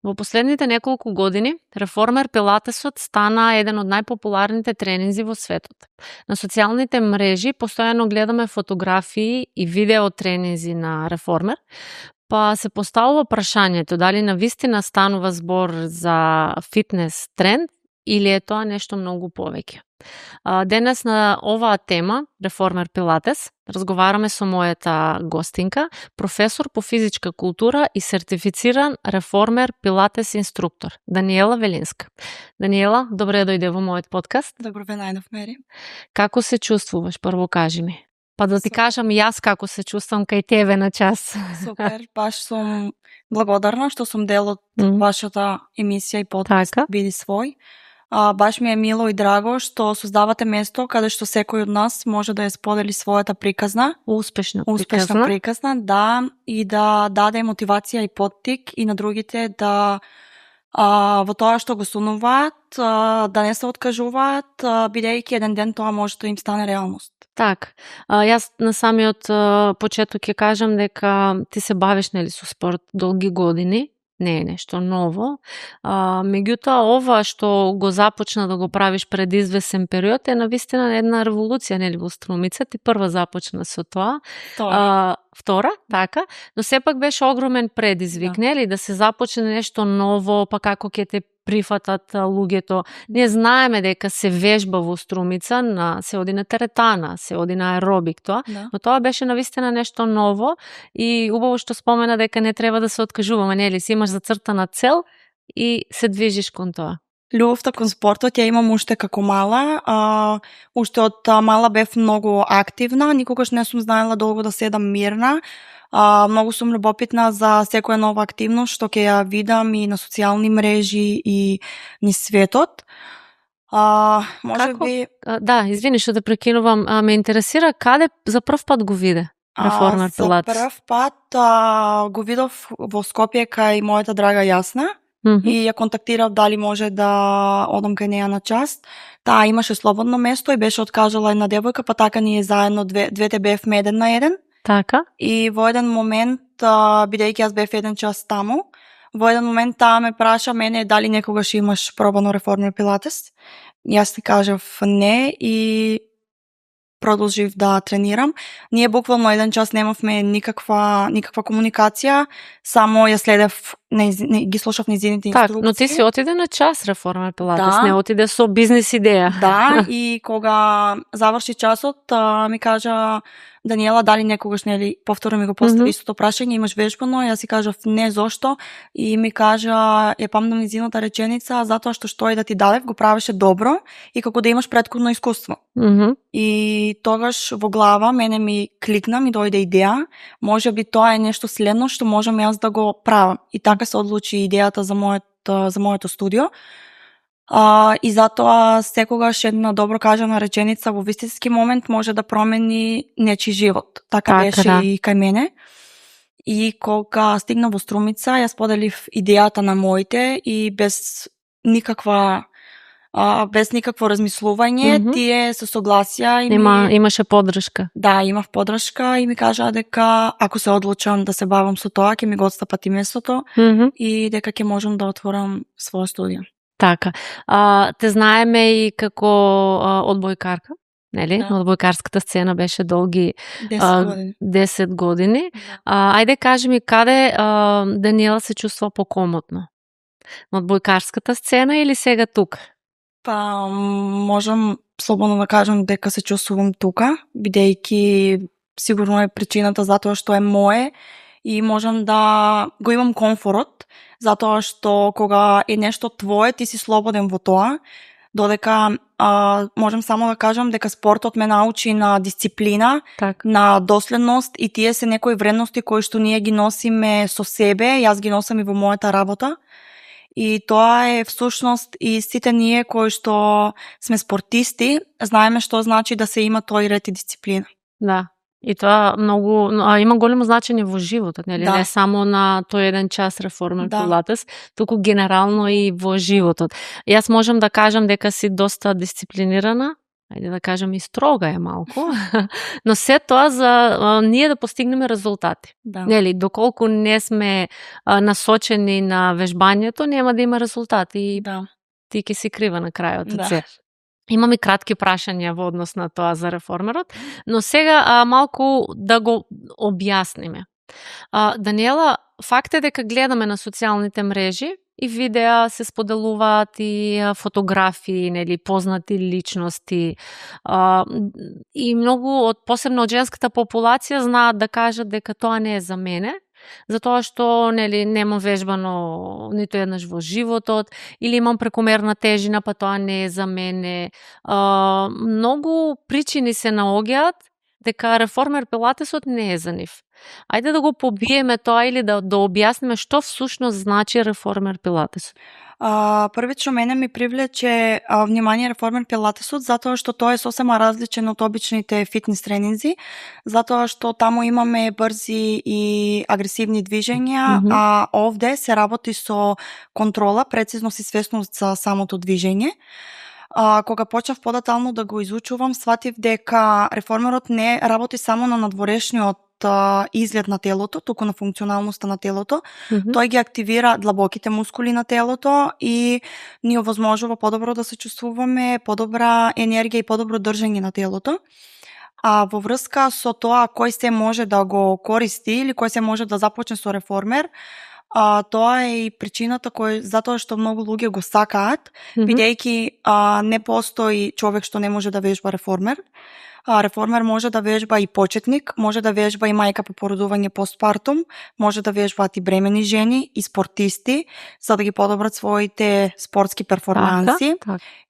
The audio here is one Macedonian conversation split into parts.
Во последните неколку години, реформер пилатесот стана еден од најпопуларните тренинзи во светот. На социјалните мрежи постојано гледаме фотографии и видео тренинзи на реформер, па се поставува прашањето дали навистина станува збор за фитнес тренд или е тоа нешто многу повеќе. Денес на оваа тема, реформер пилатес, разговараме со мојата гостинка, професор по физичка култура и сертифициран реформер пилатес инструктор, Даниела Велинска. Даниела, добре дојде во мојот подкаст. Добро ве најдов, Мери. Како се чувствуваш, прво кажи ми? Па да ти кажам јас како се чувствам кај тебе на час. Супер, баш сум благодарна што сум дел од вашата емисија и подкаст Биди свој. Баш ми е мило и драго што создавате место каде што секој од нас може да ја сподели својата приказна. Успешна приказна, да, и да даде мотивација и поттик и на другите да во тоа што го сунуваат, да не се откажуваат, бидејќи еден ден тоа може да им стане реалност. Так, јас на самиот почеток ќе кажам дека ти се бавиш со спорт долги години, не е нешто ново. Меѓутоа, ова што го започна да го правиш пред извесен период е навистина една револуција, во Струмица. Ти прва започна со тоа. Втора, така, но сепак беше огромен предизвик, да се започне нешто ново, па како ќе те прифатат луѓето. Ние знаеме дека се вежба во Струмица, се оди на теретана, се оди на аеробик тоа, но тоа беше навистина нешто ново и убаво што спомена дека не треба да се откажуваме, си имаш зацртана цел и се движиш кон тоа. Љубовта кон спортот ја имам уште како мала. Уште од мала бев многу активна, никогаш не сум знаела долго да седам мирна. Многу сум љубопитна за секоја нова активност што ќе ја видам и на социјални мрежи и низ светот. Да, извини што те прекинувам, ме интересира каде за прв пат го виде реформер пилатес? За прв пат го видов во Скопје кај мојата драга Јасна. И ја контактирав дали може да одам кај неја на час. Таа имаше слободно место и беше откажала една девојка, па така ние заедно двете бевме 1 на 1. Така. И во еден момент, бидејќи јас бев 1 час таму, во еден момент таа ме праша мене дали некогаш имаш пробано реформер пилатес. Јас ти кажав не и продолжив да тренирам. Ние буквално 1 час немавме никаква комуникација, само ја следев, ги слушав низините инструкции. Так, но ти си отиде на час реформер пилатес, не отиде со бизнес идеја. Да, и кога заврши часот, ми кажа Даниела, дали некогаш повторно ми го постави истото прашање, имаш вежбано? Јас си кажав не, зошто? И ми кажа, ја памтам низината реченица, затоа што и да ти дадев го правеше добро и како да имаш претходно искуство. И тогаш во глава мене ми кликна, ми дојде идеја, можеби тоа е нешто следно што можам јас да го правам. И така се одлучи идејата за моето студио. И затоа секогаш една добро кажана реченица во вистински момент може да промени нечи живот. Така беше и кај мене. И кога стигна во Струмица, ја споделив идејата на моите и без никакво размислување, тие се согласија и имаше поддршка. Да, имав поддршка и ми кажаа дека ако се одлучам да се бавам со тоа, ќе ми го отстапат и местото и дека ќе можам да отворам своја студија. Така. Те знаеме и како одбојкарка, нели? Да. Одбојкарската сцена беше долги 10 години. Ајде кажи ми каде Даниела се чувства покомотно? На одбојкарската сцена или сега тука? Па, можам слободно да кажам дека се чувствувам тука, бидејќи сигурно е причината затоа што е мое и можам да го имам комфорот, затоа што кога е нешто твое, ти си слободен во тоа, додека можам само да кажам дека спортот ме научи на дисциплина, на доследност и тие се некои вредности кои што ние ги носиме со себе, јас ги носам и во мојата работа. И тоа е всушност и сите ние кои што сме спортисти, знаеме што значи да се има тој ред и дисциплина. Да. И тоа има големо значење во животот, нели? Не само на тој 1 час реформер пилатес, туку генерално и во животот. Јас можам да кажам дека си доста дисциплинирана, ајде да кажем и строга е малку, но се тоа за ние да постигнеме резултати. Да. Нели, доколку не сме насочени на вежбањето, нема да има резултати и Да. ти ќе си крива на крајот од Да. се. Имам и кратки прашања во однос на тоа за реформерот, но сега малку да го објасниме. Даниела, факт е дека гледаме на социјалните мрежи и видеа се споделуваат и фотографии, нели, познати личности. И многу, посебно од женската популација, знаат да кажат дека тоа не е за мене, затоа што, нели, немам вежбано ниту еднаш во животот, или имам прекомерна тежина, па тоа не е за мене. Многу причини се наоѓаат дека реформер пилатесот не е за нив. Ајде да го побиеме тоа или да објасниме што всушност значи реформер пилатесот. Првично мене ми привлече внимание реформер пилатесот затоа што тој е сосема различен од обичните фитнес тренинзи, затоа што таму имаме брзи и агресивни движења, а овде се работи со контрола, прецизност и свесност за самото движење. Кога почнав подетално да го изучувам, сватив дека реформерот не работи само на надворешниот изглед на телото, туку на функционалноста на телото. Тој ги активира длабоките мускули на телото и ни овозможува подобро да се чувствуваме, подобра енергија и подобро држење на телото. Во врска со тоа кој се може да го користи или кој се може да започне со реформер, тоа е и причината затоа што многу луѓе го сакаат, бидејќи не постои човек што не може да вежба реформер. Реформер може да вежба и почетник, може да вежба и мајка по породување постпартум, може да вежбаат и бремени жени и спортисти за да ги подобрат своите спортски перформанси,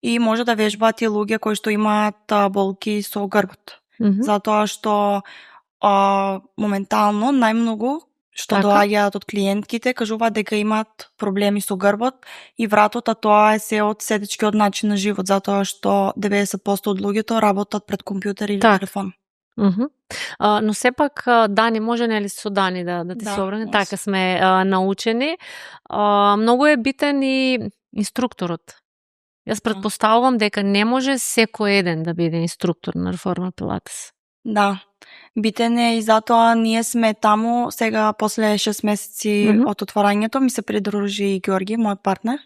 и може да вежбаат и луѓе кои што имаат болки со грбот. Затоа што моментално најмногу што доаѓаат од клиентките кажуваат дека имаат проблеми со грбот и вратот, а тоа е се од седичкиот начин на живот, затоа што 90% од луѓето работат пред компјутер или телефон. Но сепак Дани, може нели со Дани да ти се обране? Така сме научени. Многу е битен и инструкторот. Јас претпоставувам дека не може секој еден да биде инструктор на реформер пилатес. Да. Битен е и затоа ние сме таму сега после 6 месеци од отворањето. Ми се придружи и Ѓорги, мојот партнер,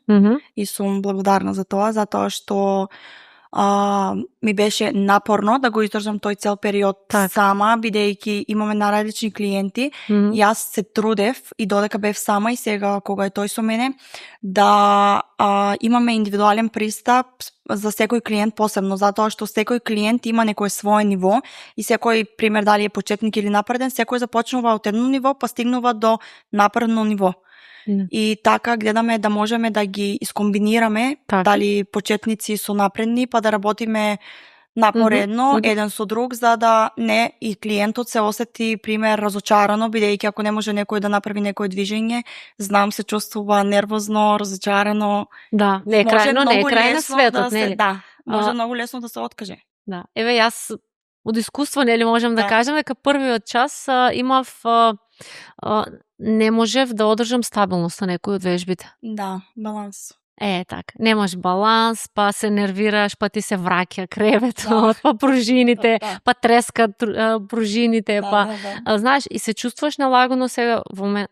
и сум благодарна за тоа, затоа што ми беше напорно да го издржам тој цел период сама, бидејќи имаме наразлични клиенти. Јас се трудев и додека бев сама и сега кога е тој со мене, да имаме индивидуален пристап за секој клиент посебно, затоа што секој клиент има некое свое ниво и секој, пример, дали е почетник или напреден, секој започнува од едно ниво па стигнува до напредно ниво. И така гледаме да можеме да ги искомбинираме, дали почетници со напредни, па да работиме напоредно еден со друг, за да не и клиентот се осети, пример, разочарано, бидејќи ако не може некој да направи некој движење, знам, се чувствува нервозно, разочарано. Да, не е крај на светот, нели? Да, може многу лесно да се откаже. Да. Еве јас од искуство, нели, можам да кажам дека првиот час имав не можев да одржам стабилност на некој од вежбите. Да, баланс. Така, немаш баланс, па се нервираш, па ти се враќа креветот, па пружините, па трескат пружините, знаеш, и се чувствуваш налагано сега во момент,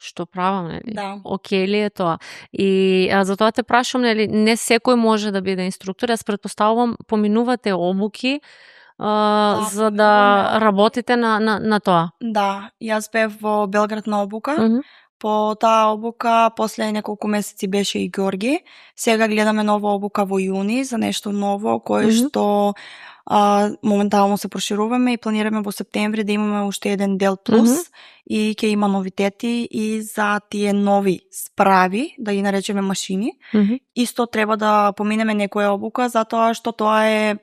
што правам, нели? Океј ли е тоа? И затоа те прашам, нели, не секој може да биде инструктор, јас претпоставувам поминувате обуки за да работите на тоа. Да, јас бев во Белград на обука. По таа обука, после неколку месеци беше и Ѓорги. Сега гледаме нова обука во јуни за нешто ново, кое што моментално се прошируваме и планираме во септември да имаме уште еден дел плюс и ќе има новитети и за тие нови справи, да ги наречеме машини. Исто треба да поминеме некоја обука, затоа што тоа е,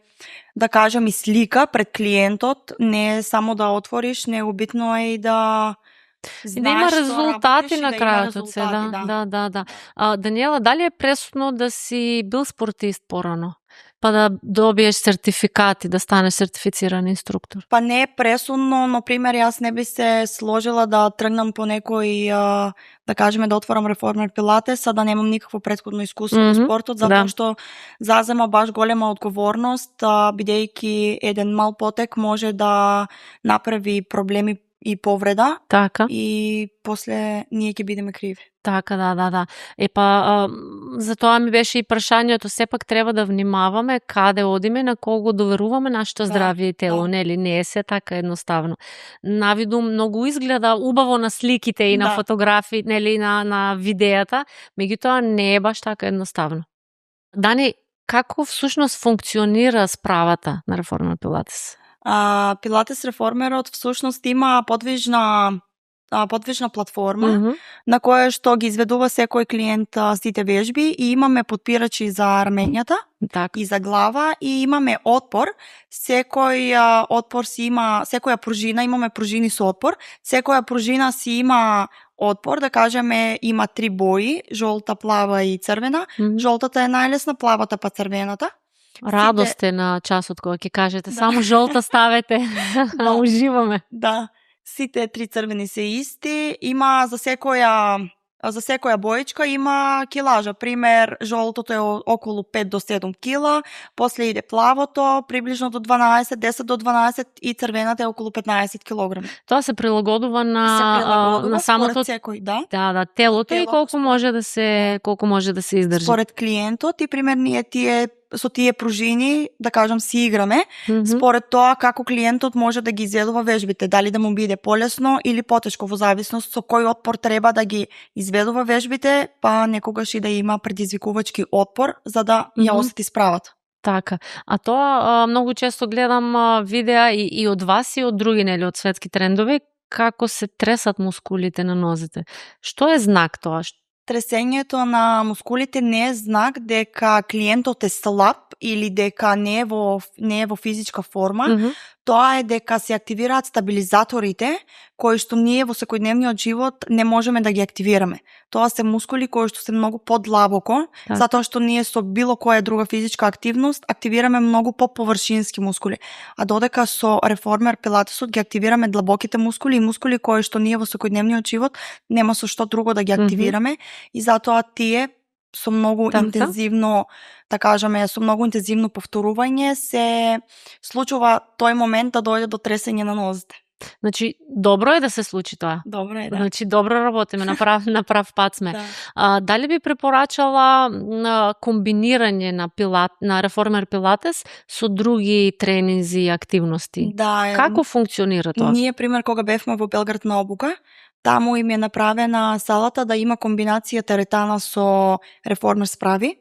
да кажам, и слика пред клиентот, не е само да отвориш, него битно е и да и да има резултати на крајот од се, да. Даниела, дали е пресудно да си бил спортист порано? па да добиеш сертификат и да станеш сертифициран инструктор? Па не е пресудно, но пример јас не би се сложила да тргнам по некој, да кажеме да отворам реформер пилатес, а да немам никакво претходно искуство во спортот, затоа што зазема баш голема одговорност, бидејќи еден мал потек може да направи проблеми и повреда. Така. И после ние ќе бидеме криви. Така, да. Затоа ми беше и прашањето, сепак треба да внимаваме каде одиме, на кого доверуваме нашето здравје и тело, нели? Не е се така едноставно. Навиду многу изгледа убаво на сликите и на фотографии, нели, на видеата, меѓутоа не е баш така едноставно. Дани, како всушност функционира справата на реформер пилатес? Пилатес реформерот всушност има подвижна платформа на која што ги изведува секој клиент сите вежби и имаме подпирачи за рамењата и за глава и имаме отпор. Секој отпор си има, секоја пружина, имаме пружини со отпор. Секоја пружина си има отпор, да кажеме, има 3 бои, жолта, плава и црвена. Жолтата е најлесна, плавата па црвената. Радост е на часот кога ќе кажете само жолта ставете. Уживаме. Да. Сите 3 црвени се исти. Има за секоја боечка има килажа. Пример, жолтото е околу 5 до 7 кила, после иде плавото, приближно до 12, 10 до 12 и црвената е околу 15 килограми. Тоа се прилагодува на самото секој, телото и колку може да се издржи. Според клиентот и пример ние со тие пружини, да кажам, си играме, според тоа како клиентот може да ги изведува вежбите, дали да му биде полесно или потешко, во зависност со кој отпор треба да ги изведува вежбите, па некогаш и да има предизвикувачки отпор за да ја осети справата. Така. А тоа многу често гледам видеа и од вас и од други, нели, од светски трендови, како се тресат мускулите на нозете. Што е знак тоа? Тресењето на мускулите не е знак дека клиентот е слаб или дека не е во физичка форма. Тоа е дека се активираат стабилизаторите кои што ние во секојдневниот живот не можеме да ги активираме. Тоа се мускули кои што се многу подлабоко, затоа што ние со било која друга физичка активност активираме многу поповршински мускули. А додека со реформер пилатесот ги активираме длабоките мускули и мускули кои што ние во секојдневниот живот нема со што друго да ги активираме и затоа тие со многу интензивно, да кажеме, со многу интензивно повторување се случува тој момент да дојде до тресење на нозите. Значи, добро е да се случи тоа. Добро е, да. Значи, добро работиме, на прав пат сме. Дали би препорачала комбинирање на реформер пилатес со други тренинзи и активности? Да. Како функционира тоа? Ние, пример, кога бевме во Белград на обука, таму им е направена салата да има комбинација теретана со реформер справи.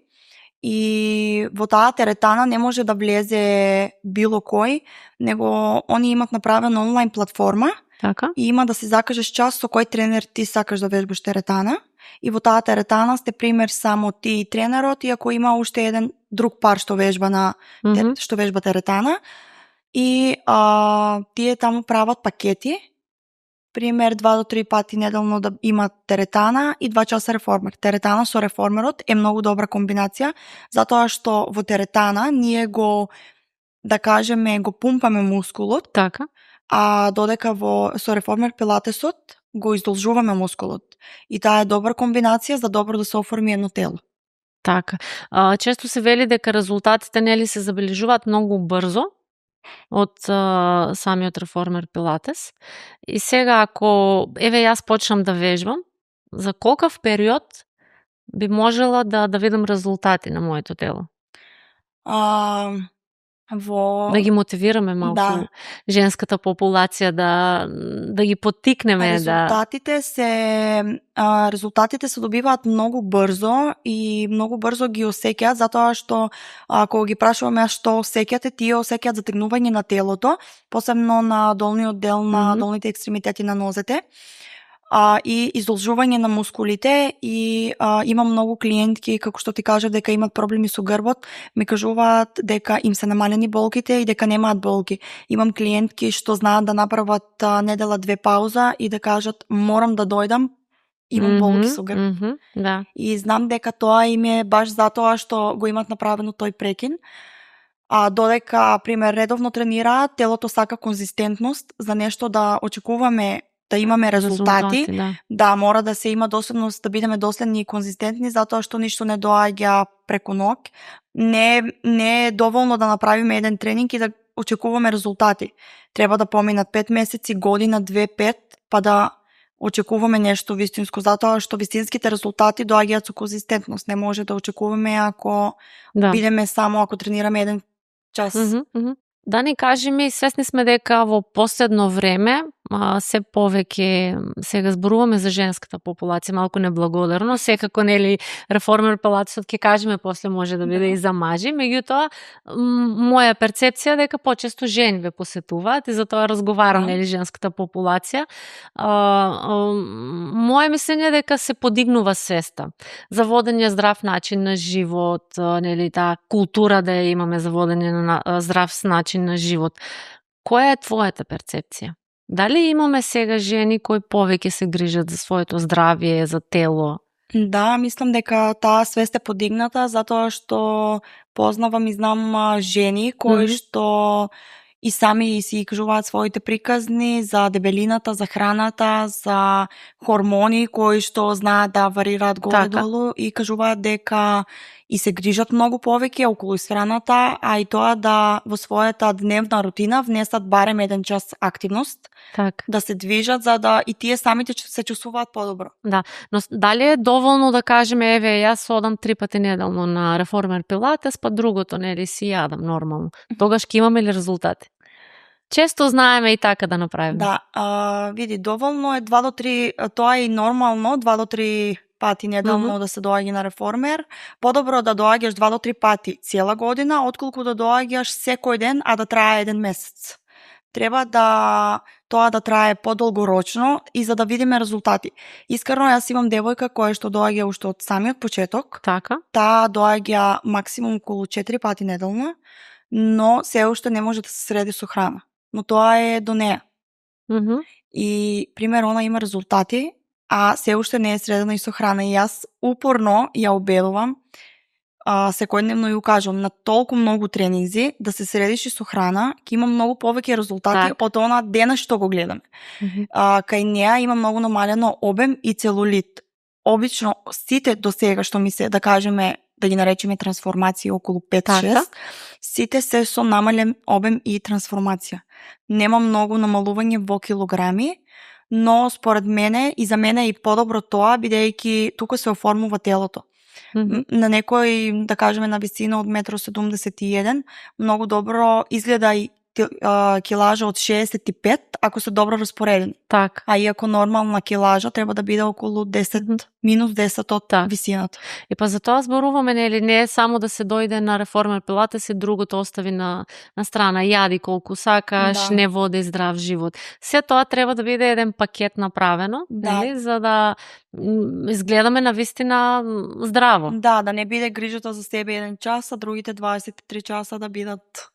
И во таа теретана не може да влезе било кој, него они имат направена онлайн платформа и има да се закажеш час со кој тренер ти сакаш да вежбаш теретана. И во таа теретана сте пример само ти и тренерот, и ако има уште еден друг пар што вежба што вежба теретана. И тие таму прават пакети. Пример 2 до 3 пати неделно да имат теретана и 2 часа реформер. Теретана со реформерот е многу добра комбинација, затоа што во теретана ние го, да кажеме, го пумпаме мускулот, а додека со реформер пилатесот го издолжуваме мускулот. И таа е добра комбинација за добро да се оформи едно тело. Така. Често се вели дека резултатите нели се забележуваат многу брзо од самиот реформер пилатес. И сега ако јас почнам да вежбам, за колкав период би можела да видам резултати на моето тело? Да ги мотивираме малку женската популација, да ги поттикнеме. Резултатите се добиваат многу брзо и многу брзо ги осеќаат, затоа што ако ги прашуваме што осеќате, тие осеќаат затегнување на телото, посебно на долниот дел на долните екстремитети на нозете. И издолжување на мускулите и има многу клиентки, како што ти кажа, дека имат проблеми со грбот, ми кажуваат дека им се намалени болките и дека немаат болки. Имам клиентки што знаат да направат недела 2 пауза и да кажат морам да дојдам, имам болки со грб. И знам дека тоа им е баш затоа што го имат направено тој прекин. додека, пример, редовно тренираат, телото сака конзистентност за нешто да очекуваме да имаме резултати. Да, мора да се има доследност, да бидеме доследни и конзистентни, затоа што ништо не доаѓа преку ног. Не е доволно да направиме еден тренинг и да очекуваме резултати. Треба да поминат 5 месеци, година, 2-5, па да очекуваме нешто вистинско, затоа што вистинските резултати доаѓаат со конзистентност. Не може да очекуваме ако бидеме само ако тренираме еден час. Да ни кажи ми, свесни сме дека во последно време се повеќе, сега зборуваме за женската популација, малку неблагодарно, секако нели реформер пелатисот ќе кажеме после може да биде и за мажи, меѓутоа моја перцепција дека почесто жени ве посетуваат и затоа разговарам нели женската популација. Моje мислење дека се подигнува свеста за водење здрав начин на живот, нели таа култура да ја имаме за водење на здрав начин на живот. Која е твојата перцепција? Дали имаме сега жени кои повеќе се грижат за своето здравје, за тело? Да, мислам дека таа свест е подигната затоа што познавам и знам жени кои што и сами си кажуваат своите приказни за дебелината, за храната, за хормони кои што знаат да варираат горе-долу и кажуваат дека и се грижат многу повеќе околу исхраната, а и тоа да во својата дневна рутина внесат барем 1 час активност, да се движат за да и тие самите се чувствуваат подобро. Да, но дали е доволно да кажеме еве јас одам 3 пати неделно на реформер пилатес, па другото нели си јадам нормално. Тогаш ќе имаме ли резултати? Често знаеме и така да направиме. Да, види, доволно е 2 до 3, тоа е и нормално, 2 до 3 пати неделно да се доаѓа на реформер. Подобро да доаѓаш 2 до 3 пати цела година, отколку да доаѓаш секој ден, а да трае 1 месец. Треба тоа да трае подолгорочно и за да видиме резултати. Искрено, јас имам девојка која што доаѓа уште од самиот почеток. Таа доаѓа максимум околу 4 пати неделно, но се уште не може да се среди со храна. Но тоа е до неа. И, пример, она има резултати, а се уште не е средена и со храна. И јас упорно ја убедувам, секојдневно ја кажам, на толку многу тренинзи да се средиш и со храна, ќе има многу повеќе резултати од она дена што го гледаме. Кај неа има многу намалено обем и целулит. Обично сите до сега што ми се, да кажеме, да ги наречеме трансформации околу 5-6, сите се со намален обем и трансформација. Нема многу намалување во килограми, но според мене и за мене е и подобро тоа, бидејќи тука се оформува телото. На некој, да кажеме, на висина од 1,71 м, многу добро изгледа и килажа од 65 ако се добро распоредени. А иако нормална килажа треба да биде околу 10, минус 10 од висината. И па за тоа зборуваме, нели, не е само да се дојде на реформер пилатес и другото остави на страна. Јади колку сакаш, не води здрав живот. Се тоа треба да биде еден пакет направено, нели, за да изгледаме на вистина здраво. Да не биде грижата за себе 1 час, а другите 23 часа да бидат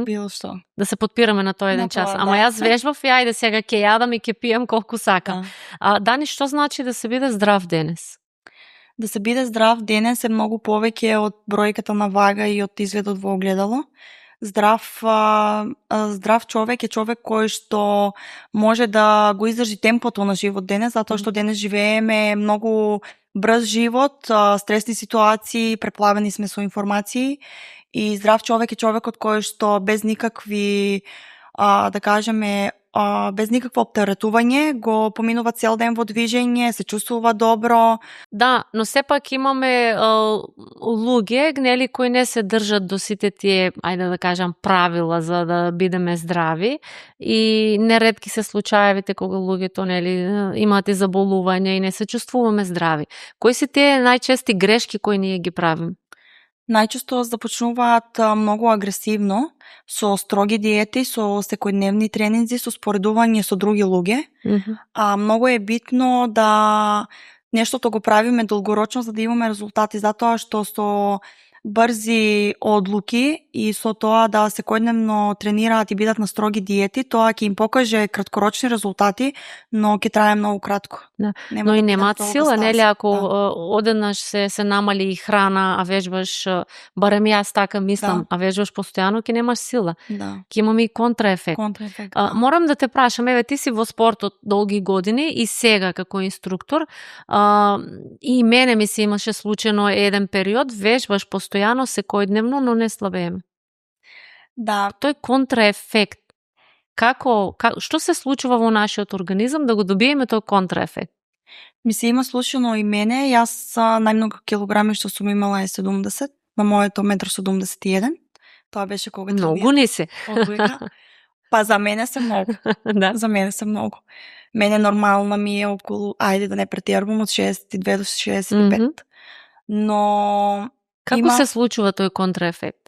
било што. Да се подпираме на тој 1 час. Ама јас вежбав и ајде сега ќе јадам и ќе пијам колку сакам. Дани, што значи да се биде здрав денес? Да се биде здрав денес е многу повеќе од бројката на вага и од изгледот во огледало. Здрав човек е човек кој што може да го издржи темпото на живот денес, затоа што денес живееме многу брз живот, стресни ситуации, преплавени сме со информации. И здрав човек е човекот кој што без никакви, да кажеме, без никакво оптеретување го поминува цел ден во движење, се чувствува добро. Да, но сепак имаме луѓе, нели, кои не се држат до сите тие, ајде да кажам, правила за да бидеме здрави и неретки се случаевите кога луѓето, нели, имаат и заболувања и не се чувствуваме здрави. Кои се тие најчести грешки кои ние ги правиме? Најчесто започнуваат многу агресивно, со строги диети, со секојдневни тренинзи, со споредување со други луѓе. Многу е битно да нештото го правиме долгорочно за да имаме резултати, затоа што со брзи одлуки и со тоа да секојдневно тренираат и бидат на строги диети, тоа ќе им покаже краткорочни резултати, но ќе трае многу кратко. Да. Нема Но да и биде немаат толку сила, нели, стаса. ако одеднаш се намали и храна, а вежбаш, барем јас така мислам, а вежбаш постојано, ќе немаш сила. Да. Ќе имаме и контраефект. Контраефект. Морам да те прашам, еве ти си во спортот долги години и сега како инструктор, и мене ми се имаше случајно еден период, вежбаш постојано секојдневно, но не слабееме. Да, Тој контраефект, што се случува во нашиот организам да го добиеме тој контраефект? ми се има случено и мене. Јас најмногу килограми што сум имала е 70, на моето 1,71 м. Тоа беше кога Многу не се. Одвека. Па за мене се многу. Да. За мене се многу. Мене нормално ми е околу, ајде да не претерувам, од 62 до 65. Но Како се случува тој контраефект?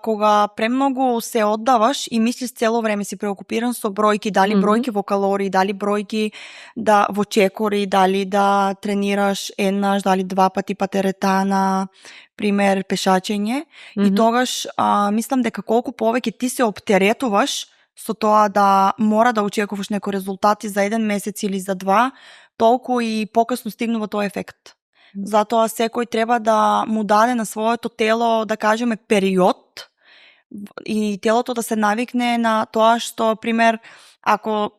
Кога премногу се оддаваш и мислиш цело време си преокупиран со бројки, дали бројки во калории, дали бројки во чекори, дали да тренираш еднаш, дали 2 пати па теретана, пример пешачење, и тогаш мислам дека колку повеќе ти се оптеретуваш со тоа да мора да очекуваш некои резултати за 1 месец или за 2, толку и покасно стигнува тој ефект. Затоа секој треба да му даде на своето тело, да кажеме, период и телото да се навикне на тоа што, пример, ако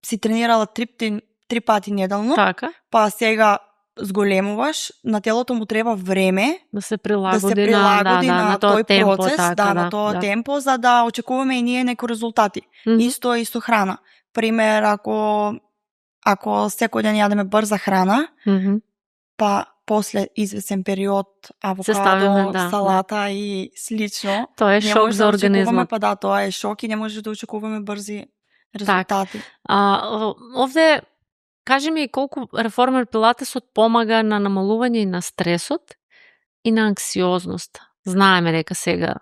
си тренирала 3 пати неделно, Така. па сега зголемуваш, на телото му треба време да се прилагоди, на тој темпо, процес, така, на тоа темпо, за да очекуваме и ние некои резултати. Исто и со храна. Пример, ако секој ден јадеме брза храна, па после извесен период авокадо, салата и слично. Тоа е шок за организмот. Па да, тоа е шок и не може да очекуваме брзи резултати. Овде кажи ми колку реформер пилатесот помага на намалување на стресот и на анксиозноста. Знаеме дека сега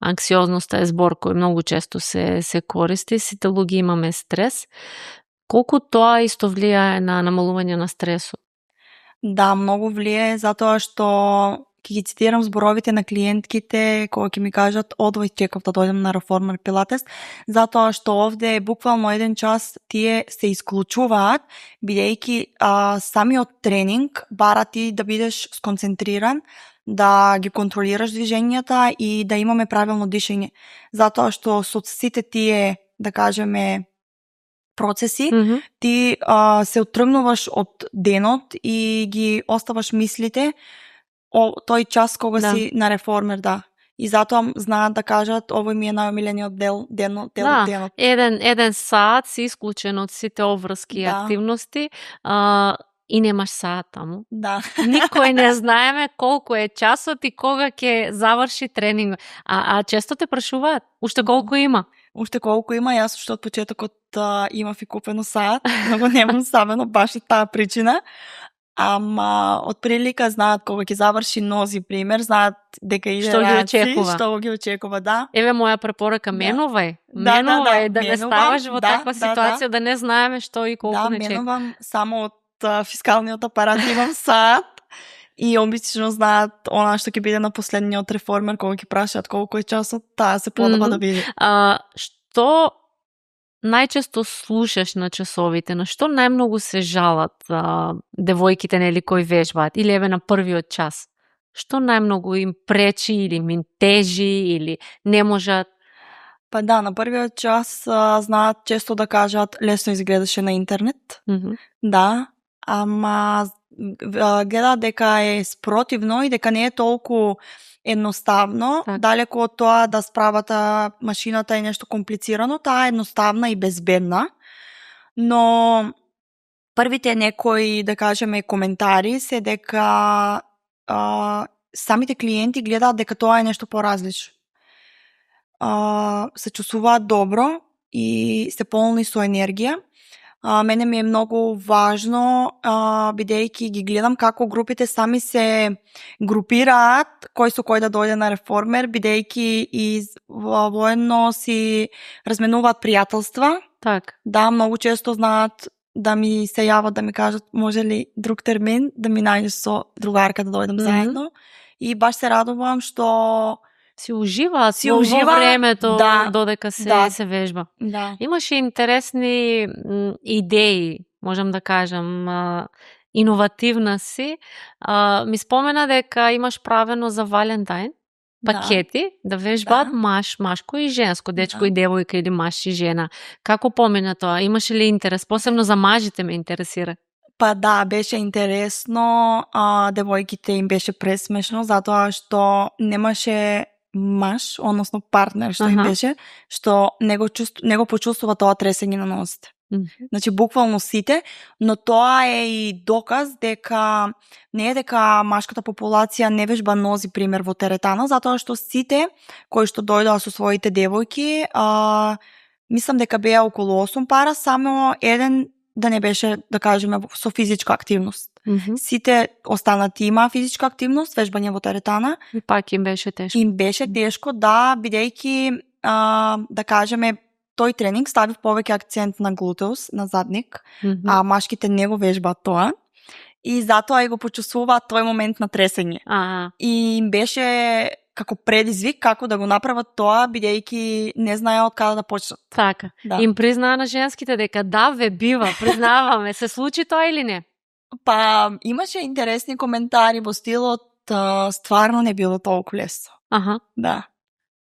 анксиозноста е збор кој многу често се користи, сите луѓе имаме стрес. Колку тоа исто влијае на намалување на стресот? Да, многу влијае, затоа што ќе ги цитирам зборовите на клиентките кога ќе ми кажат одвај чекав да дојдем на реформер пилатес, затоа што овде е буквално 1 час тие се исклучуваат, бидејќи самиот тренинг бара ти да бидеш сконцентриран, да ги контролираш движењата и да имаме правилно дишење. Затоа што со сите тие, да кажеме, процеси, ти се оттргнуваш од денот и ги оставаш мислите тој час кога си на реформер, да. И затоа знаат да кажат овој ми е најомилениот дел од денот. Еден саат си исклучен од сите обврски и активности и немаш саат таму. Да. Никој не знаеме колку е часот и кога ќе заврши тренинг. А често те прашуваат, уште колку има? Уште колку има, јас уште од почетокот имав и купено саат, но го немам ставено баш од таа причина. Ама од прилика знаат кога ќе заврши нози, пример, знаат дека иде што ги очекува, да. Еве моја препорака, менувај. Менувај, да не ставаш во таква ситуација, да не знаеме што и колку не чека. Да, менувам само од фискалниот апарат, имам саат. И обично знаат она што ќе биде на последниот реформер, кога ќе прашаат колку е часот, таа се подоба да биде. Што најчесто слушаш на часовите, на што најмногу се жалат девојките, нели, кои вежбаат, или еве на првиот час? Што најмногу им пречи или им тежи или не можат? Па да, на првиот час знаат често да кажат лесно изгледаше на интернет. Да, ама гледаат дека е спротивно и дека не е толку едноставно, далеку од тоа да справат машината е нешто комплицирано, таа е едноставна и безбедна, но првите некои, да кажеме, коментари се дека самите клиенти гледаат дека тоа е нешто поразлично. Се чувствуваат добро и се полни со енергија. Мене ми е многу важно, бидејќи ги гледам како групите сами се групираат кој со кој да дојде на реформер, бидејќи и воедно си разменуваат пријателства. Так. Да, многу често знаат да ми се јават да ми кажат може ли друг термин да ми најдеш со другарка да дојдем заедно. И баш се радувам што Си ужива Си во ужива, времето да, додека се да. се вежба. Да. Имаше интересни идеи, можам да кажам, иновативна си. Ми спомена дека имаш правено за Валентайн пакети да вежбаат машко и женско, дечко и девојка или маж и жена. Како помина тоа? Имаше ли интерес? Посебно за мажите ме интересира. Па да, беше интересно, девојките им беше пресмешно, затоа што немаше маж, односно партнер што им беше, што не го почувствува тоа тресење на нозите. Значи, буквално сите, но тоа е и доказ дека не е дека машката популација не вежба нози, пример, во теретана, затоа што сите кои што дојдоа со своите девојки, мислам дека беа околу 8 пара, само еден да не беше, да кажеме, со физичка активност. Сите останати имаа физичка активност, вежбање во теретана. И пак им беше тешко. Им беше тешко, да, бидејќи, да кажеме, тој тренинг стави повеќе акцент на глутеус, на задник, а машките не го вежбаат тоа. И затоа и го почувствуваат тој момент на тресење. И им беше како предизвик како да го направат тоа, бидејќи не знаеа од каде да почнат. Така. Да. Им признаа на женските дека да, ве бива, признаваме. Се случи тоа или не? Па, имаше интересни коментари во стилот, стварно не било толку лесно. Да.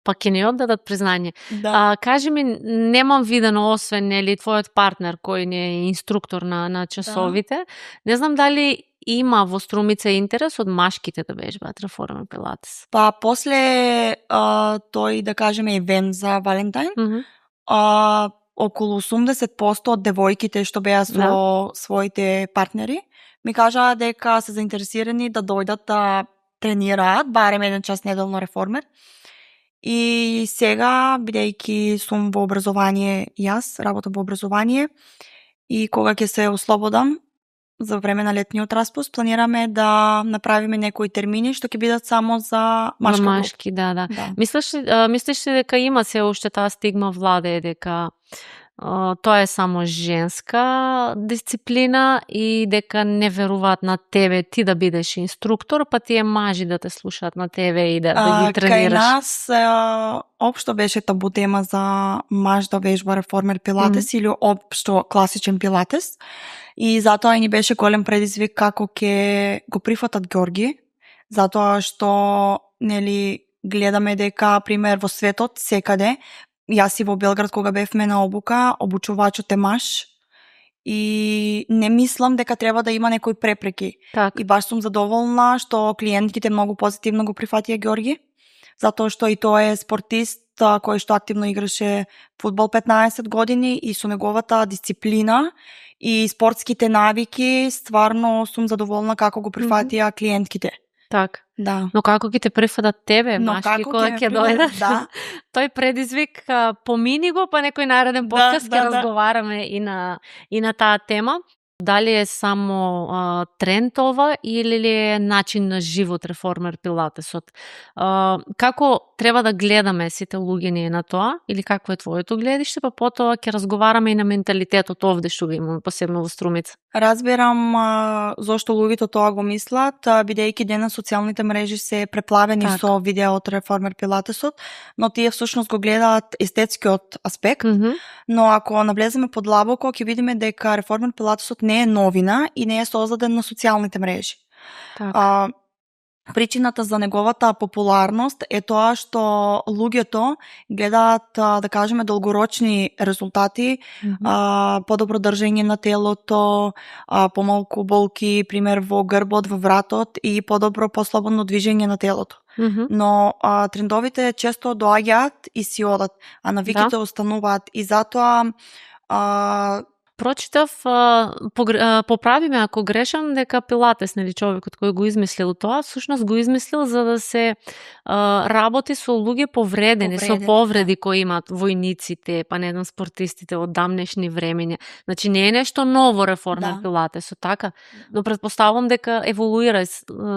Па ќе ни оддадат признање. Да. Кажи ми, немам видено освен нели твојот партнер кој не е инструктор на часовите. Не знам дали има во Струмица интерес од машките да вежбаат реформер пилатес. Па после тој, да кажеме, ивент за Валентайн, околу 80% од девојките што беа со своите партнери ми кажаа дека се заинтересирани да дојдат да тренираат барем 1 час неделно реформер. И сега, бидејќи сум во образование, јас работам во образование, и кога ќе се ослободам за време на летниот распуст, планираме да направиме некои термини што ќе бидат само за машка група. Машки, да. Мислиш ли дека има се уште таа стигма владе дека тоа е само женска дисциплина и дека не веруваат на тебе ти да бидеш инструктор, па тие мажи да те слушаат на тебе и да ги тренираш? Кај нас општо беше табу тема за маж да вежба реформер пилатес или општо класичен пилатес. И затоа и ни беше голем предизвик како ќе го прифатат Ѓорги, затоа што нели гледаме дека пример во светот секаде, јас и во Белград кога бевме на обука, обучувачот е маж и не мислам дека треба да има некои препреки. И баш сум задоволна што клиентките многу позитивно го прифатија Ѓорги, затоа што и тој е спортист кој што активно играше фудбал 15 години и со неговата дисциплина и спортските навики, стварно сум задоволна како го прифатија клиентките. Така. Да. Но како ќе те прифатат тебе, машки, кога ќе дојдат? Да. Тој предизвик помини го, па некој нареден подкаст ќе разговараме и на таа тема. Дали е само тренд ова или е начин на живот реформер пилатесот? Како треба да гледаме сите луѓе ние на тоа или какво е твоето гледиште, па потоа ќе разговараме и на менталитетот овде што го имаме посебно во Струмица. Разбирам зошто луѓето тоа го мислат, бидејќи денес социјалните мрежи се преплавени со видео од реформер пилатесот, но тие всушност го гледаат естетскиот аспект, но ако навлеземе подлабоко ќе видиме дека реформер пилатесот не е новина и не е создаден на социјалните мрежи. Причината за неговата популарност е тоа што луѓето гледаат, да кажеме, долгорочни резултати, подобро држење на телото, помалку болки, пример во грбот, во вратот и подобро, послободно движење на телото. Но трендовите често доаѓаат и си одат, а навиките остануваат и затоа прочитав, поправи ме ако грешам, дека пилатес, нели човекот кој го измислил тоа, всушност го измислил за да се работи со луѓе повредени, со повреди кои имаат војниците, па не знам спортистите од дамнешни времења. Значи не е нешто ново реформер пилатесот, така? Но претпоставувам дека еволуира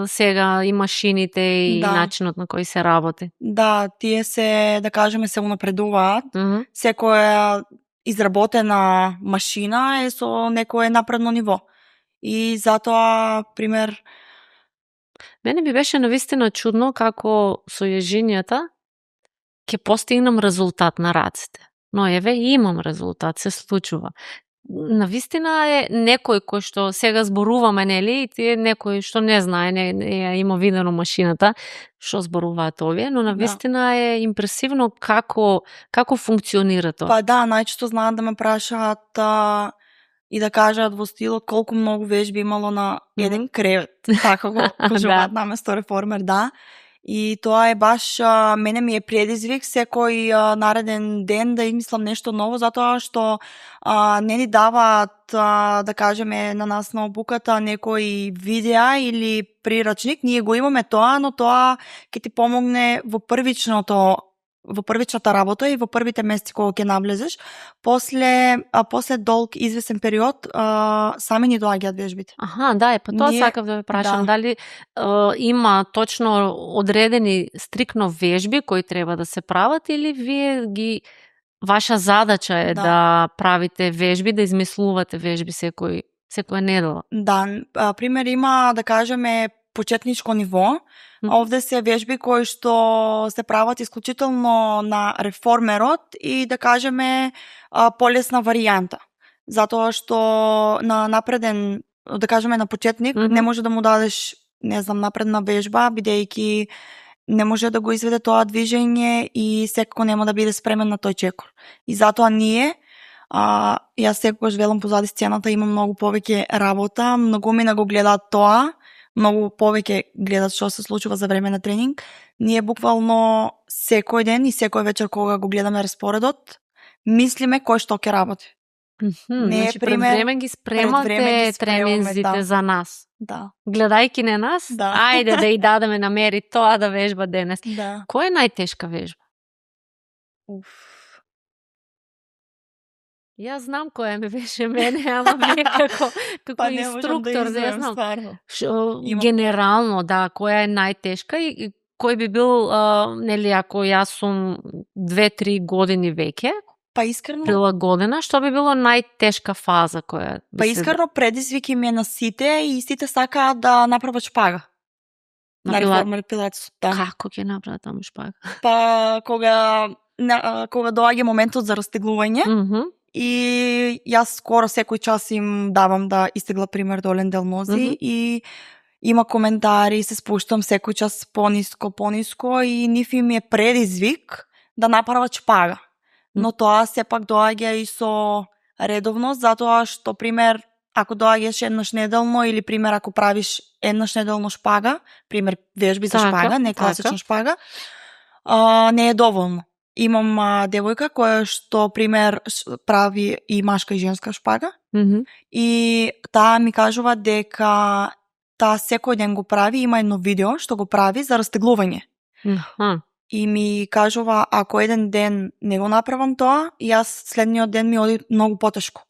сега и машините и начинот на кој се работи. Да, тие се, да кажеме, се унапредуваат. Секоја изработена машина е со некое напредно ниво. И затоа, пример... Мене би беше навистина чудно како со јажињата ќе постигнам резултат на раците. Но еве имам резултат, се случува. Навистина е некој кој што сега зборуваме, нели, и тие некој што не знае, не ја има видено машината, што зборуваат овие, но навистина е импресивно како функционира тоа. Па да, најчесто знаат да ме прашаат и да кажат во стилот колку многу вежби имало на еден кревет, така го кажуваат наместо реформер, да. И тоа е баш, мене ми е предизвик секој нареден ден да измислам нешто ново, затоа што не ни даваат, да кажеме, на нас на обуката некои видеа или прирачник. Ние го имаме тоа, но тоа ќе ти помогне во првичната работа и во првите месеци кога ќе наблезеш. После долг извесен период сами ни доаѓаат вежбите. Аха, да, па тоа сакав да ве прашам, дали има точно одредени стрикно вежби кои треба да се прават или вие ваша задача е да правите вежби, да измислувате вежби секоја недела? Да, пример има, да кажеме, почетничко ниво. Овде се вежби кои што се прават исклучително на реформерот и, да кажеме, полесна варијанта. Затоа што на напреден, да кажеме, на почетник не може да му дадеш, не знам, напредна вежба, бидејќи не може да го изведе тоа движење и секако нема да биде спремен на тој чекор. И затоа ние, јас секогаш велам позади сцената имам многу повеќе работа, многумина го гледаат тоа, многу повеќе гледат што се случува за време на тренинг. Ние буквално секој ден и секој вечер кога го гледаме распоредот, мислиме кој што ќе работи. Значи, пред време ги спремате тренинзите за нас. Да. Гледајки на нас, ајде да и дадеме намери тоа да вежба денес. Да. Која е најтешка вежба? Јас знам која ме беше мене, ама вие како инструктор, да ја знам. Генерално, да, која е најтешка и кој би бил, нели, ако јас сум 2-3 години веќе, па искрено прилагодена, што би било најтешка фаза која би Па искрено предизвик им е на сите и сите сакаат да направат шпага. На реформер пилатес. Како ќе направат таму шпага? Па кога доаѓа моментот за растеглување, и јас скоро секој час им давам да истегла пример долен дел нози и има коментари, се спуштам секој час пониско и нив им е предизвик да направат шпага. Но тоа сепак доаѓа и со редовност, затоа што, пример, ако доаѓаш еднаш неделно или, пример, ако правиш еднаш неделно шпага, пример, вежби за шпага, не класична шпага, не е доволно. Имам девојка која што, пример, прави и машка и женска шпага и таа ми кажува дека таа секој ден го прави, има едно видео што го прави за растеглување. И ми кажува, ако еден ден не го направам тоа, јас следниот ден ми оди многу потешко.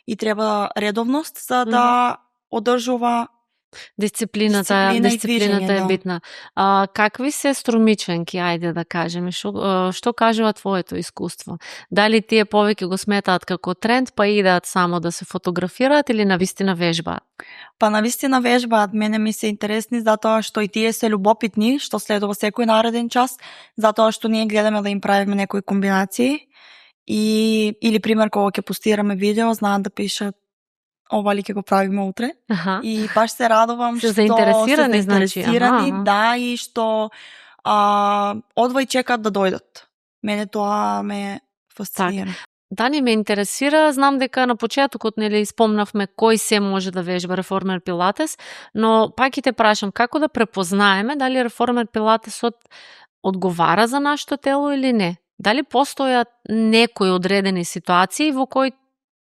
И треба редовност за да одржува Дисциплината е битна. Какви се струмиченки, ајде да кажеме, што кажува твоето искуство? Дали тие повеќе го сметаат како тренд, па идат само да се фотографираат или навистина вежбаат? Па навистина вежбаат, мене ми се интересни затоа што и тие се љубопитни, што следува секој нареден час, затоа што ние гледаме да им правиме некои комбинации или пример кога ќе постираме видео, знаат да пишат ова ли ќе го правиме утре. И баш се радувам што се заинтересирани, да, и што одвај чекат да дојдат. Мене тоа ме фасцинира. Дани, ме интересира, знам дека на почетокот нели спомнавме кој се може да вежба реформер пилатес, но пак и те прашам како да препознаеме дали реформер пилатесот одговара за нашето тело или не? Дали постојат некои одредени ситуации во кои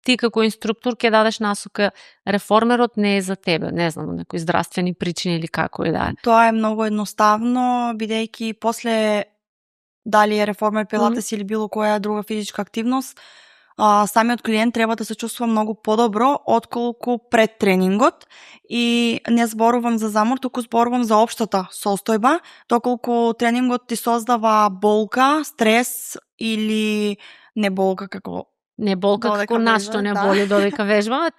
ти како инструктор ќе дадеш насока реформерот не е за тебе, не знам, некои здравствени причини или како и да е. Тоа е многу едноставно, бидејќи после дали е реформер пилатес или било која друга физичка активност, самиот клиент треба да се чувствува многу подобро отколку пред тренингот и не зборувам за замор, туку зборувам за општата состојба, доколку тренингот ти создава болка, стрес или не болка како не болка како нашто не боли додека вежбаме,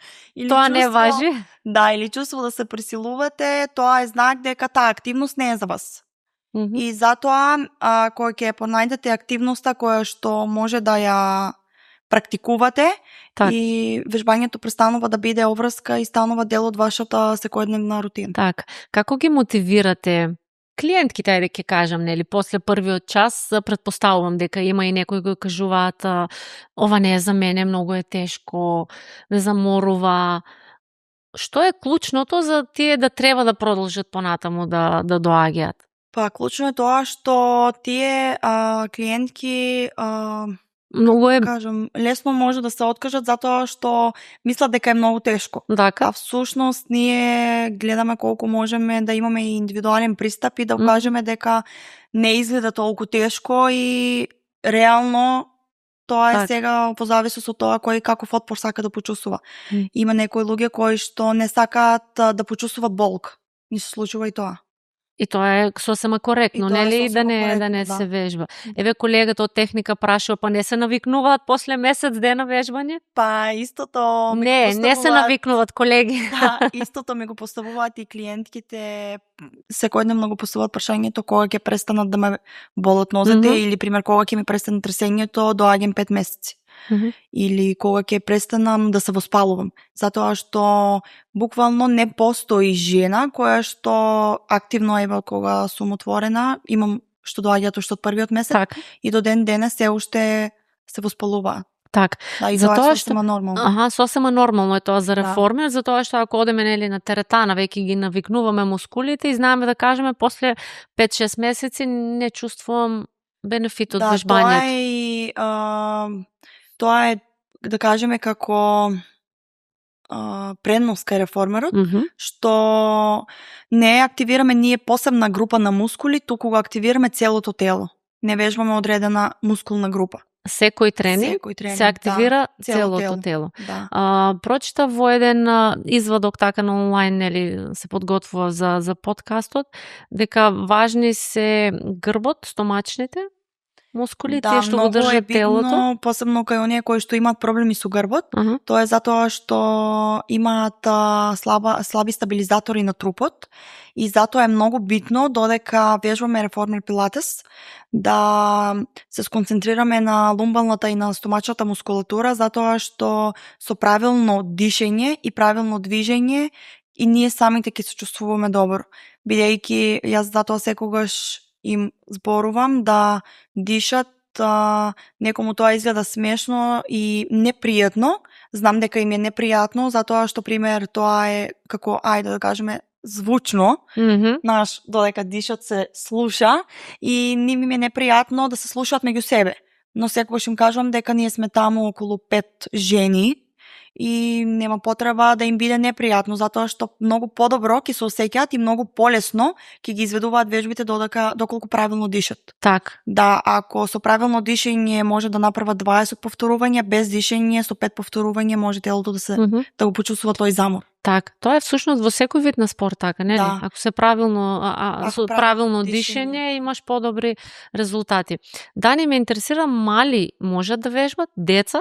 тоа не важи. Да, или чувство да се пресилувате, тоа е знак дека таа активност не е за вас. И затоа кој ќе понајдете активноста која што може да ја практикувате, Так. и вежбањето престанува да биде обврска и станува дел од вашата секојдневна рутина. Так, како ги мотивирате клиентките, ајде ќе кажам, нели, после првиот час, претпоставувам дека има и некои кои кажуваат ова не е за мене, многу е тешко, ме заморува. Што е клучното за тие да треба да продолжат понатаму да доаѓаат? Па клучно е тоа што тие клиентки Многу е кажам, лесно може да се откажат затоа што мислат дека е многу тешко. така. А всушност ние гледаме колку можеме да имаме и индивидуален пристап и да кажеме дека не изгледа толку тешко и реално тоа е Так. сега по зависност од тоа кој каков отпор сака да почувствува. Има некои луѓе кои што не сакаат да почувствуваат болка. Ни се случува и тоа. И тоа е сосема коректно, И тоа е нели, сосема да коректно, не да. се вежба. Еве колегата од техника прашува, па не се навикнуваат после месец дена вежбање? Па истото ми го Не се поставуваат. навикнуваат, колеги. Да, истото ми го поставуваат и клиентките. Секојдневно го поставуваат прашањето кога ќе престанат да ме болат нозете или пример кога ќе ми престане тресењето, доаѓам 5 месеци. Или кога ќе престанам да се воспалувам. Затоа што буквално не постои жена која што активно е кога сум отворена, имам што доаѓаат уште од првиот месец Так. и до ден денес се уште се воспалуваат. Так. Да, и Затоа тоа е што- сосема нормално. Сосема нормално е тоа за Да. реформи, затоа што ако одеме нели на теретана, веќе ги навикнуваме мускулите и знаеме да кажеме после 5-6 месеци не чувствувам бенефит од Да, тоа вежбањето. е и тоа е да кажеме како предност кај реформерот, што не активираме ние посебна група на мускули, туку го активираме целото тело. Не вежбаме одредена мускулна група. Секој тренинг Секој тренинг, се активира да, цело целото тело. Да. Прочитав во еден извадок така на онлайн, нели, се подготвува за подкастот, дека важни се грбот, стомачните мускули, тие што го држат телото. Многу е битно, посебно кај оние кои што имаат проблеми со грбот. Тоа е затоа што имаат слаби стабилизатори на трупот и затоа е многу битно додека вежбаме реформер пилатес да се сконцентрираме на лумбалната и на стомачната мускулатура, затоа што со правилно дишење и правилно движење и ние самите ќе се чувствуваме добро. Бидејќи јас затоа секогаш им зборувам да дишат, некому тоа изгледа смешно и непријатно. Знам дека им е непријатно, затоа што, пример, тоа е како, ајде да кажеме, звучно, наш, додека дишат се слуша и ним им е непријатно да се слушаат меѓу себе. Но секогаш им кажувам дека ние сме таму околу 5 жени и нема потреба да им биде непријатно, затоа што многу подобро ќе се осеќаат и многу полесно ќе ги изведуваат вежбите доколку правилно дишат. Так. Да, ако со правилно дишење може да направат 20 повторувања, без дишење со 5 повторувања може телото да го почувствува тој замор. Так, тоа е всушност во секој вид на спорт така, нели? Да. Ако се правилно со правилно дишење имаш подобри резултати. Дани, ме интересира, мали можат да вежбат, деца?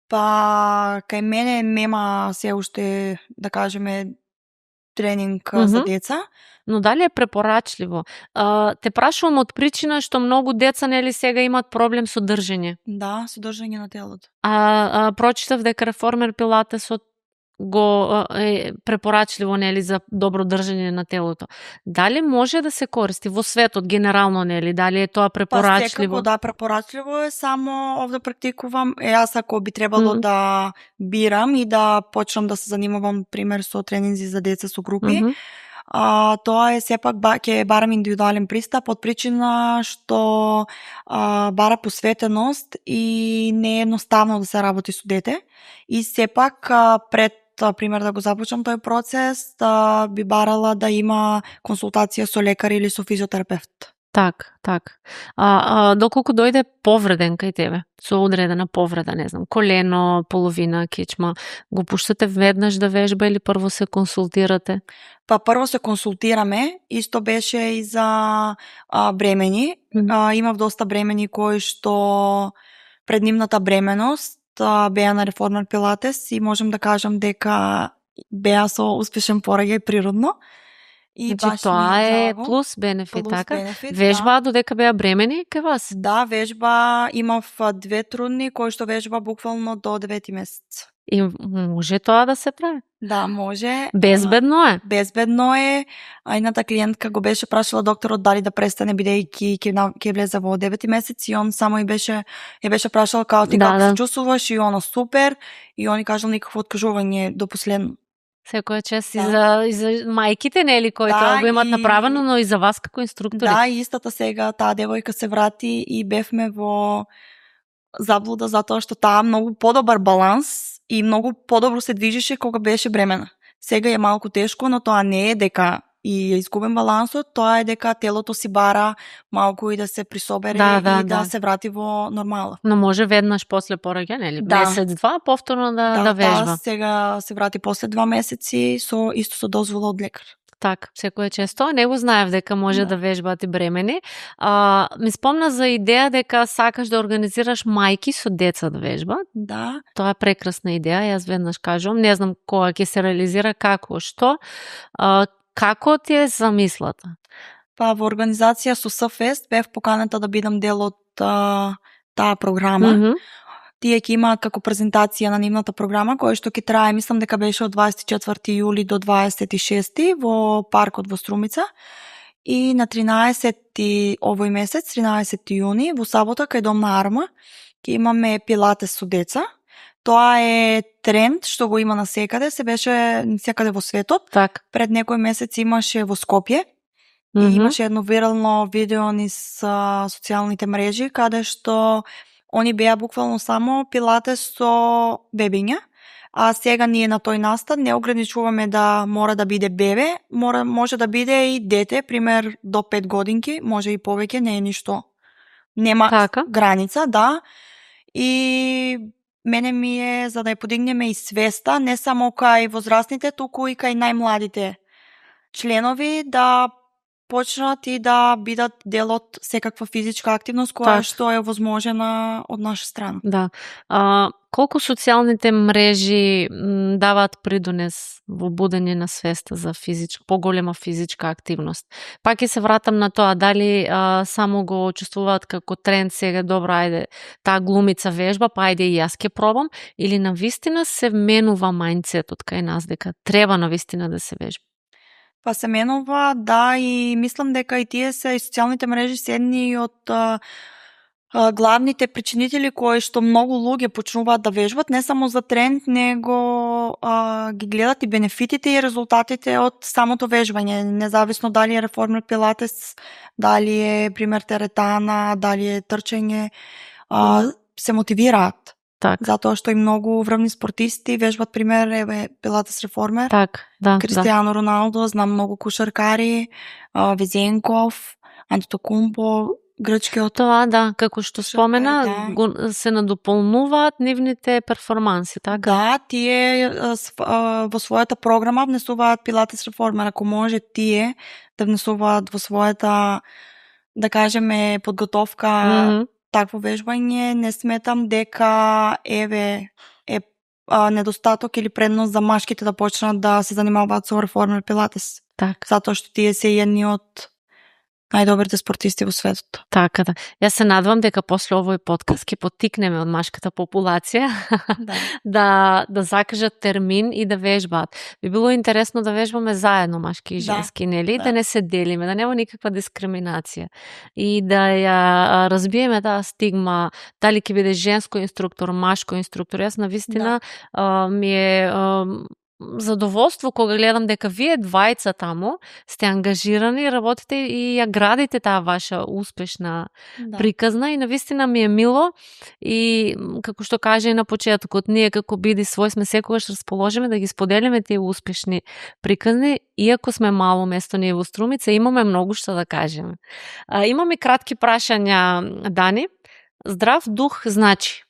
Па, кај мене нема се уште, да кажеме, тренинг за деца. Но дали е препорачливо? Те прашувам од причина што многу деца, нели, сега имаат проблем со држење. Да, со држење на телото. Прочитав дека реформер пилатесот го е препорачливо, нели, за добро држење на телото. Дали може да се користи во светот генерално, нели? Дали е тоа препорачливо? Па секако да, препорачливо е, само овде практикувам. Јас ако би требало да бирам и да почнам да се занимавам, пример, со тренинзи за деца со групи, тоа е сепак ќе барам индивидуален пристап од причина што бара посветеност и не е едноставно да се работи со дете. И сепак пред пример да го започнам тој процес, би барала да има консултација со лекар или со физиотерапевт. Так. Доколку дојде повреден кај тебе, со одредена повреда, не знам, колено, половина кичма, го пуштате веднаш да вежба или прво се консултирате? Па прво се консултираме, исто беше и за бремени. Имав доста бремени кои што пред нивната бременост беа на реформер пилатес и можем да кажам дека беа со успешен пораѓај природно. И Значи баш ми тоа е драго. плюс бенефит, Плюс така? бенефит, Вежба додека беа бремени кај вас? Да, вежба имав 2 трудни кои што вежба буквално до 9 месец. И може тоа да се прави? Да, може. Безбедно е? Безбедно е. Едната клиентка го беше прашала докторот дали да престане бидејќи ќе влезе во 9 месец и он само ја беше прашал као ти како се чувствуваш и оно супер и они кажал никакво откажување до последно. Секоја чест и за мајките, нели, кои тоа го имаат направено, но и за вас како инструктори. Да, и истата сега таа девојка се врати и бевме во заблуда затоа што таа многу подобар баланс и многу подобро се движеше кога беше бремена. Сега е малку тешко, но тоа не е дека и ја изгубен балансот, тоа е дека телото си бара малку и да се присобере и да се врати во нормала. Но може веднаш после пораѓање, нели? Месец-два повторно да вежба. Да, сега се врати после 2 месеци со дозвола од лекар. Така, секоја често. Не го знаев дека може да вежбаат и бремени. Ми спомна за идеја дека сакаш да организираш мајки со деца да вежбат. Да. Тоа е прекрасна идеја, јас веднаш кажувам. Не знам кога ќе се реализира, како, што. Како ти е замислата? Па во организација со СФест бев поканата да бидам дел од таа програма. Тие ќе имаат како презентација на нивната програма, која што ќе трае, мислам дека беше од 24 јули до 26 во паркот во Струмица. И на 13 овој месец, 13 јуни, во сабота кај Дом на Арма, ќе имаме пилатес со деца. Тоа е тренд што го има насекаде, се беше насекаде во светот. Так. Пред некој месец имаше во Скопје. И имаше едно вирално видео низ социјалните мрежи, каде што они беа буквално само пилатес со бебиња, а сега ние на тој настан не ограничуваме да мора да биде бебе, може да биде и дете, пример до 5 годинки, може и повеќе, не е ништо. Нема граница, да. И мене ми е за да ја подигнеме и свеста, не само кај возрастните, туку и кај најмладите членови, да почнат и да бидат дел од секаква физичка активност која што е возможена од наша страна. Да. Колку социјалните мрежи даваат придонес во будење на свеста за поголема физичка активност? Пак ќе се вратам на тоа, дали само го чувствуваат како тренд сега, добро, ајде, таа глумица вежба, па ајде и јас ќе пробам, или навистина се менува мајндсетот кај нас, дека треба навистина да се вежба? Па се менува, да, и мислам дека и тие се, и социјалните мрежи се едни од главните причинители кои што многу луѓе почнуваат да вежбат, не само за тренд, него ги гледат и бенефитите и резултатите од самото вежбање, независно дали е реформер пилатес, дали е пример теретана, дали е трчање, се мотивираат. Так. Затоа што и многу врвни спортисти вежбат, пример, пилатес реформер. Так, да. Кристијано Роналдо, знам многу кошаркари, Везенков, Антетокумпо, грчкиот. Тоа, да, како што спомена, се надополнуваат нивните перформанси, така? Да, тие во својата програма внесуваат пилатес реформер. Ако може тие да внесуваат во својата, да кажеме, подготовка такво вежбање, не сметам дека е недостаток или предност за машките да почнат да се занимаваат со реформер пилатес. Так. Затоа што тие се едни од најдобрите спортисти во светот. Така да. Јас се надвам дека после овој подкаст ќе поттикнеме од машката популација да закажат термин и да вежбаат. Би било интересно да вежбаме заедно машки и женски, нели? Да не се делиме, да нема никаква дискриминација. И да ја разбиеме таа стигма, дали ќе биде женско инструктор, машко инструктор. Јас навистина ми е задоволство кога гледам дека вие двајца таму сте ангажирани, работите и ја градите таа ваша успешна приказна и навистина ми е мило и како што кажа и на почетокот, ние како Биди свој сме секогаш расположени да ги споделиме тие успешни приказни, иако сме мало место ние во Струмица, имаме многу што да кажеме. Имаме кратки прашања, Дани. Здрав дух значи?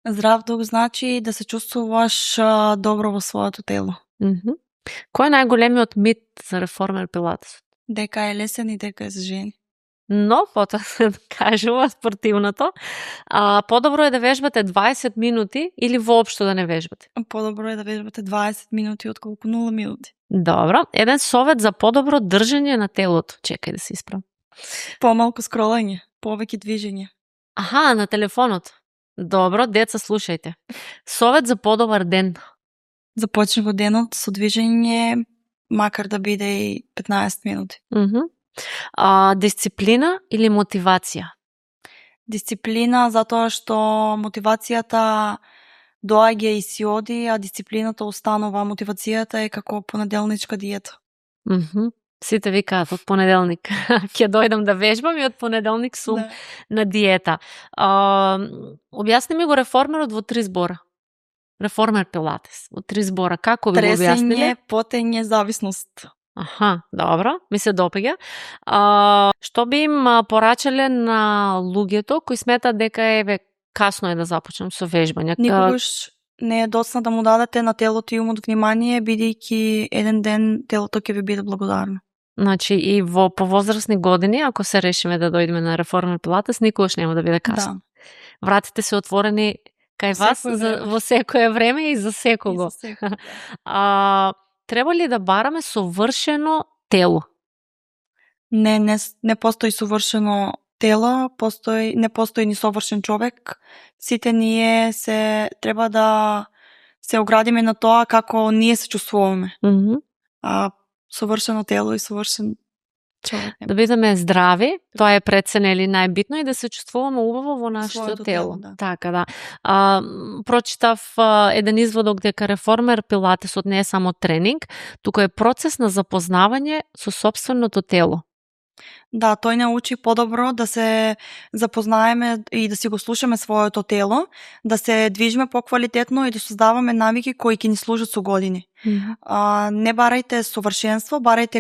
Здрав дух значи да се чувствуваш добро во своето тело. Кој е најголемиот мит за реформер пилатесот? Дека е лесен и дека е за жени. Но, потоа се кажува спортивното, подобро е да вежбате 20 минути или воопшто да не вежбате? Подобро е да вежбате 20 минути отколку 0 минути. Добро. Еден совет за подобро држање на телото. Чекај да се исправам. Помалку скролање, повеќе движење. Аха, на телефонот. Добро, деца, слушајте. Совет за подобар ден. Започни го денот со движење, макар да биде и 15 минути. Дисциплина или мотивација? Дисциплина, затоа што мотивацијата доаѓа и си оди, а дисциплината останува. Мотивацијата е како понеделничка диета. Сите викаат од понеделник ќе дојдам да вежбам и од понеделник сум на диета. Објасни ми го реформерот во 3 збора. Реформер Пилатес во 3 збора. Како би го објасниле? Тресење, потење, зависност. Аха, добро, ми се допаѓа. Што би им порачале на луѓето кои сметат дека еве касно е да започнам со вежбање? Никогаш не е доцна да му дадете на телото и умот внимание, бидејќи еден ден телото ќе ви биде благодарно. Значи и во повозрастни години, ако се решиме да дојдеме на реформер Пилатес, никогаш нема да биде касно. Вратите се отворени кај вас во секое време и за секого. Треба ли да бараме совршено тело? Не постои совршено тело, не постои ни совршен човек. Сите ние треба да се оградиме на тоа како ние се чувствуваме. Совршено тело и совршен човек. Да бидеме здрави, тоа е пред се нели најбитно, и да се чувствуваме убаво во нашето тело. Така да. Прочитав еден изводок дека реформер Пилатесот не е само тренинг, туку е процес на запознавање со сопственото тело. Да, тој не учи подобро да се запознаеме и да си го слушаме своето тело, да се движиме поквалитетно и да создаваме навики кои ќе ни служат со години. Не барајте совршенство, барајте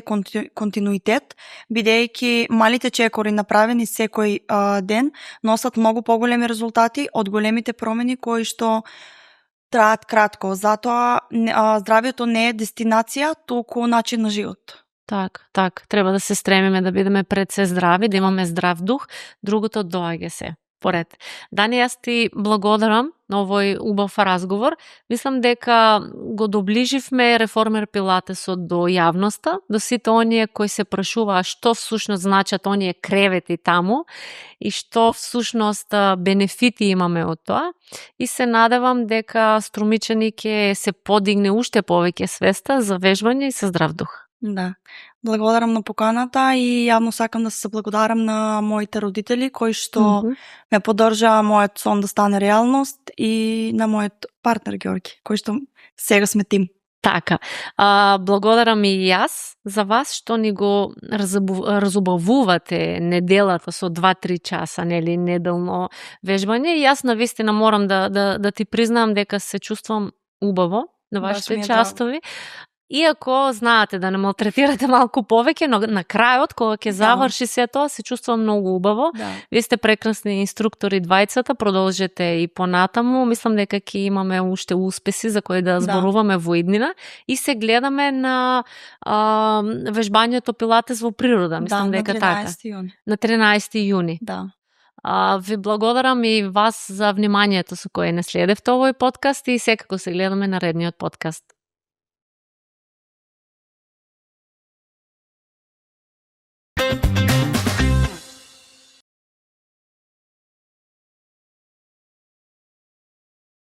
континуитет, бидејќи малите чекори направени секој ден носат многу поголеми резултати од големите промени кои што траат кратко. Затоа здравието не е дестинација, туку начин на живот. Так, треба да се стремиме да бидеме пред се здрави, да имаме здрав дух, другото доаѓа се поред. Дани, јас ти благодарам на овој убав разговор. Мислам дека го доближивме реформер Пилатесот до јавноста, до сите оние кои се прашуваа што всушност значат оние кревети таму и што всушност бенефити имаме од тоа. И се надевам дека Струмичани ќе се подигне уште повеќе свеста за вежбање и со здрав дух. Да. Благодарам на поканата и јавно сакам да се благодарам на моите родители кои што ме поддржаа мојот сон да стане реалност и на мојот партнер Ѓорги, кој што сега сме тим. Така. Благодарам и јас за вас што ни го разубавувате неделата со 2-3 часа, нели, неделно вежбање. И јас навистина морам да ти признам дека се чувствувам убаво на вашите частови. Иако знаете да не малтретирате малку повеќе, но на крајот, кога ќе заврши се тоа, се чувствувам многу убаво. Вие сте прекрасни инструктори двајцата, продолжете и понатаму. Мислам дека ќе имаме уште успеси за кои да зборуваме во иднина и се гледаме на вежбањето Пилатес во природа. Мислам дека така. На 13 јуни. Да. Ви благодарам и вас за вниманието со кое не следевте овој подкаст и секако се гледаме наредниот подкаст.